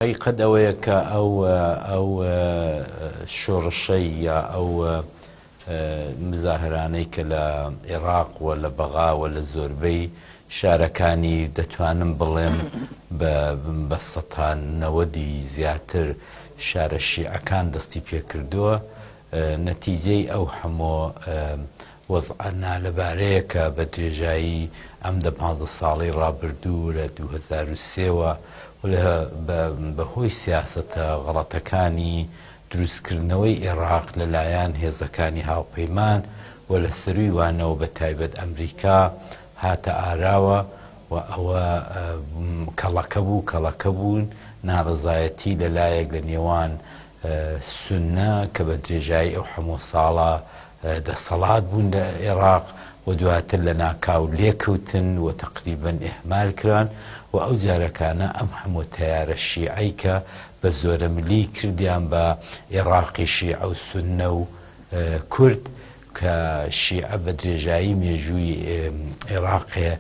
حەقیقەت ئەوەیە کە ئەو ئەو شۆڕشەی یا ئەو مزاهرانەی کە لە ئێراق و لە بەغا و لە زۆربەی شارەکانی دەتوانم بڵێم بە سەتا نەوەدی زیاتر شارە شیعەکان دەستی پێکردووە نەتیجەی ئەو هەمۆ وەزعە نالەبارەیە کە بە درێژایی ئەم دە پانزە ساڵەی ڕابردوو لە 2003 وە و لە بە هۆی سیاسەتە غەڵەتەکانی دروستکردنەوەی ئێڕاق لە لایەن هێزەکانی هاوپەیمان و لە سەرووی وانەوە بە تایبەت ئەمریکا هاتە ئاراوە و ئەوە کەڵەکە بوو کەڵەکە بوون ناڕەزایەتی لە لایەک لە نێوان سوننە کە بە درێژایی ئەو حەمۆ ساڵە دەسەڵات بوون لە ئێراق و دواتر لە ناکاو لێکەوتن و تەقریبەن ئیهمال کران و ئەو جارەکانە ئەم هەموو تەیارە شیعەی کە بە زۆرەملی کردیان بە ئێراقی شیعە و سوننە و کورد کە شیعە بە درێژایی مێژووی ئێراقێ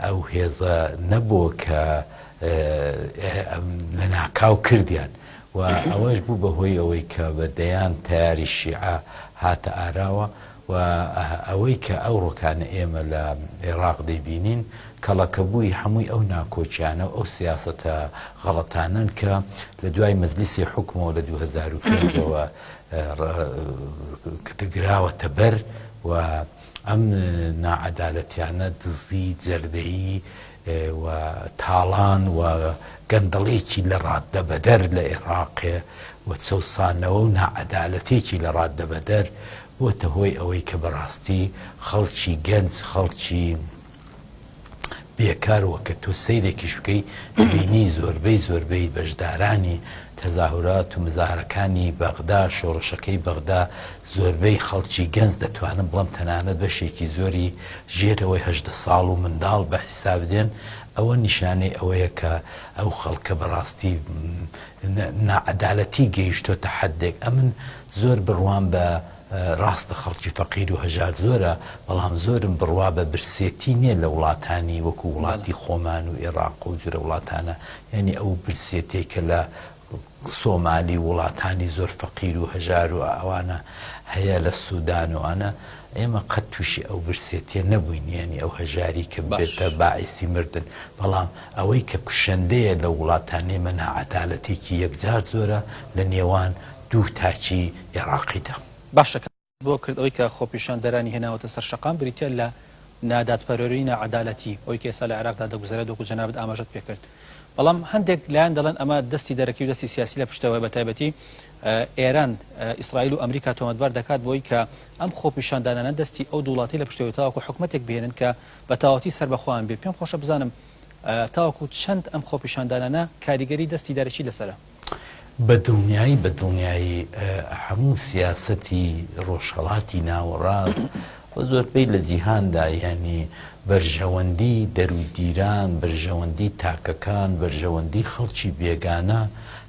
ئەو هێزە نەبوو کە لە ناکاو کردیان و ئەوەش بوو بە هۆی ئەوەی کە بە دەیان تەیاری شیعە هاتە ئاراوە و ئەوەی کە ئەوڕۆکانە ئێمە لە ئێراق دەیبینین کەڵەکەبووی هەمووی ئەو ناکۆکیانە و ئەو سیاسەتە غەڵەتانەن کە لە دوای مەجلیسی حوکمەوە لە 2005 ەوە گراوەتە بەر و ئەم ناعەدالەتیانە دزی جەردەیی و تاڵان و گەندەڵیەکی لە ڕاددەبەدەر لە ئێڕاقێ و چەوسانەوە و ناعەدالەتێکی لە ڕاددەبەدەر بۆتە هۆی ئەوەی کە بەڕاستی خەڵکی گەنج خەڵکی بێکار وە کە تۆ سەیرێکیش بکەی دەبینی زۆربەی زۆربەی بەشدارانی تەزاهورات و مزاهرەکانی بەغدا شۆڕشەکەی بەغدا زۆربەی خەڵکی گەنج دەتوانم بڵێم تەنانەت بەشێکی زۆری ژێرەوەی 18 ساڵ و منداڵ بە حیساب دێن ئەوە نیشانەی ئەوەیە کە ئەو خەڵکە بەڕاستی ناعەدالەتی گەیشتۆتە حەدێک ئەمن زۆر بڕوام بە ڕاستە خەڵکی فەقیر و هەژار زۆرە بەڵام زۆرم بڕوا بە برسێتی نیە لە وڵاتانی وەکو وڵاتی خۆمان و ئێڕاق و جورە وڵاتانە یانی ئەو برسێتیەی کە لە سۆمالی و وڵاتانی زۆر فەقیر و هەژار و ئەوانە هەیە لە سودان و ئەوانە ئێمە قەت تووشی ئەو برسێتیە نەبووین یانی ئەو هەژاری کە ببێتە باعیسی مردن بەڵام ئەوەی کە کوشەندەیە لە وڵاتانی ئێمە ناعەدالەتێکی یەکجار زۆرە لە نێوان دوو تاکی ئێڕاقیدا. باشە کە بۆ کرد ئەوەی کە خۆپیشاندەرانی هێناوەتە سەر شەقام بریتیە لە نادادپەروەری ناعەدالەتی ئەوەی کە ئێستا لە عێراقدا دەگوزەرێت وەکو جەنابت ئاماژەت پێکرد بەڵام هەندێک لایەن دەڵێن ئەمە دەستی دەرەکی و دەستی سیاسی لە پشتەوەیە بە تایبەتی ئێران ئیسرائیل و ئەمریکا تۆمەتبار دەکات بۆی کە ئەم خۆپیشاندانانە دەستی ئەو دوو وڵاتی لە پشتەوەی تاوەکو حکومەتێک بهێنن کە بە تەواوەتی سەر بە خۆیان بێ پێم خۆشە بزانم تاوەکو چەند ئەم خۆپیشاندانانە کاریگەری دەستی دەرەکی لەسەرە. بە دڵنیایی بە دڵنیایی هەموو سیاسەتی ڕۆژهەڵاتی ناوەڕاست و زۆربەی لە جیهاندا یانی بەرژەوەندی دەرودیران، بەرژەوەندی تاکەکان، بەرژەوەندی خەڵکی بێگانە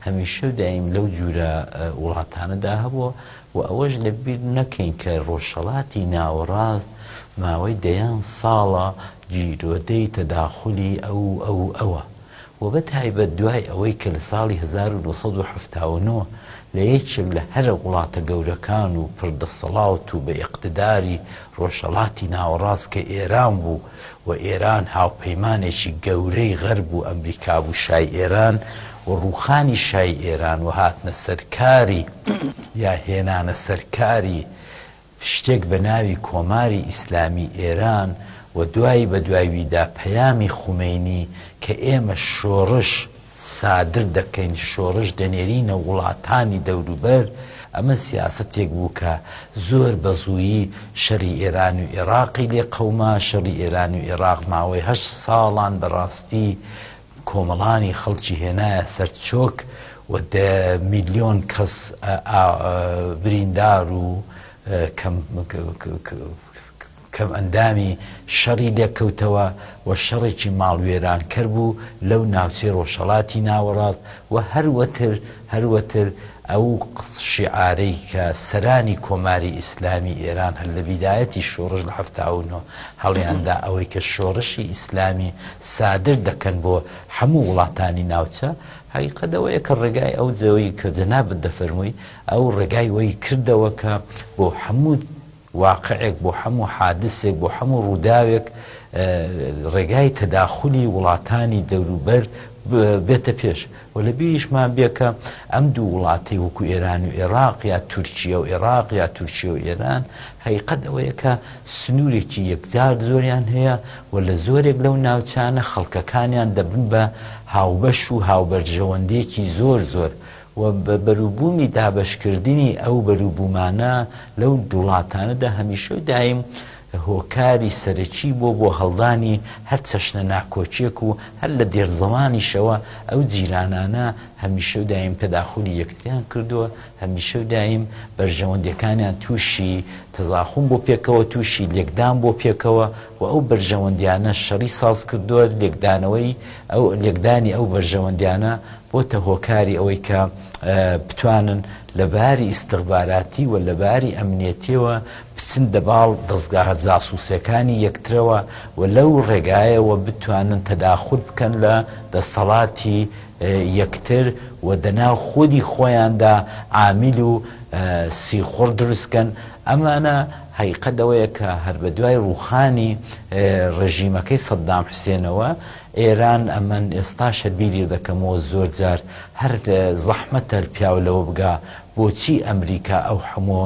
هەمیشە و دایم لەو جورە وڵاتانەدا هەبووە و ئەوەش لە بیر نەکەین کە ڕۆژهەڵاتی ناوەڕاست ماوەی دەیان ساڵە گیرۆدەی تەداخولی ئەو ئەو ئەوە. و بە تایبەت دوای ئەوەی کە لە ساڵی 1979 لە یەکێک لە هەرە وڵاتە گەورەکان و پڕ دەسەڵات و بە ئیقتداری ڕۆژهەڵاتی ناوەڕاست کە ئێران بوو و ئێران هاوپەیمانێکی گەورەی غەرب و ئەمریکا بوو شای ئێران و ڕووخانی شای ئێران و هاتنە سەرکاری یا هێنانە سەرکاری شتێک بە ناوی کۆماری ئیسلامی ئێران و دوایی بە دوای ویدا پەیامی خومەینی کە ئێمە شۆڕش سادر دەکەین، شۆڕش دەنێرینە وڵاتانی دەوروبەر، ئەمە سیاسەتێک بوو کە زۆر بە زوویی شەری ئێران و ئێڕاقی لێ قەوما، شەڕی ئێران و ئێڕاق ماوەی هەشت ساڵان بە ڕاستی کۆمەڵانی خەڵکی هێنایە سەر چۆک و دە میلیۆن کەس بریندار و کەم. کەمئەندامی شەڕی لێکەوتەوە و شەڕێکی ماڵوێرانکەر بوو لەو ناوچەی ڕۆژهەڵاتی ناوەڕاست و هەروەتر هەروەتر ئەو شیعارەی کە سەرانی کۆماری ئیسلامی ئێران هەر لە بیدایەتی شۆڕش لە 79 هەڵیاندا ئەوەی کە شۆڕشی ئیسلامی سادر دەکەن بۆ هەموو وڵاتانی ناوچە حەقیقەت ئەوەیە کە ڕێگای ئەو جەوەی کە جەنابت دەفەرمووی ئەو ڕێگای وەی کردەوە کە بۆ هەموو واقعێک بۆ هەموو حادسێک بۆ هەموو ڕووداوێک ڕێگای تەداخولی وڵاتانی دەوروبەر بێتە پێش و لە بیریشمان بێ کە ئەم دوو وڵاتەی وەکو ئێران و ئێراق یا تورکیە و ئێراق یا تورکیە و ئێران حەقیقەت ئەوەیە کە سنوورێکی یەکجار زۆریان هەیە و لە زۆرێک لەو ناوچانە خەڵکەکانیان دەبن بە هاوبەش و هاوبەرژەوەندیەکی زۆر زۆر و بە بەروبوومی دابەشکردنی ئەو بەروبوومانە لەو دوڵاتانەدا هەمیشە و دایم هۆکاری سەرەکی بۆ بۆ هەڵدانی هەر چەشنە ناکۆکیەک و هەر لە دێرزەمانیشەوە ئەو جیرانانە هەمیشە و دایم تەداخولی یەکتریان کردووە، هەمیشە و دایم بەرژەوەندیەکانیان تووشی تەزاخوم بۆ پێکەوە، تووشی لێکدان بۆ پێکەوە و ئەو بەرژەوەندیانە شەڕی ساز کردووە، لێکدانەوەی ئەو لێکدانی ئەو بەرژەوەندیانە بۆتە هۆکاری ئەوەی کە بتوانن لە باری ئیستخباراتی و لە باری ئەمنیەتیەوە بچن دەباڵ دەزگاهە جاسوسەکانی یەکترەوە و لەو ڕێگایەوە بتوانن تەداخول بکەن لە دەستەڵاتی یەکتر و دەناو خودی خۆیاندا عامیل و سیخوڕ دروست کەن. ئەمانە هەقیقەت ئەوەیە کە هەر بە دوای ڕووخانی ڕێژیمەکەی سەدام حوسێنەوە ئێران ئەمن ئێستاش هەر بیری دەکەمەوە زۆر جار هەر زەحمەتە پیاو لەوە بگا بۆچی ئەمریکا ئەو حەمۆ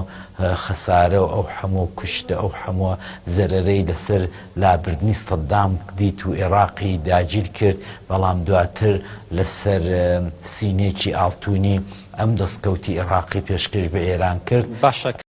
خەسارە و ئەو حەمۆ کوشتە ئەو حەمۆ زەرەرەی لەسەر لابردنی سەدام دیت و ئێڕاقی داگیر کرد بەڵام دواتر لەسەر سینێکی ئاڵتونی ئەم دەستکەوتی ئێڕاقی پێشکەش بە ئێران کرد. باشە.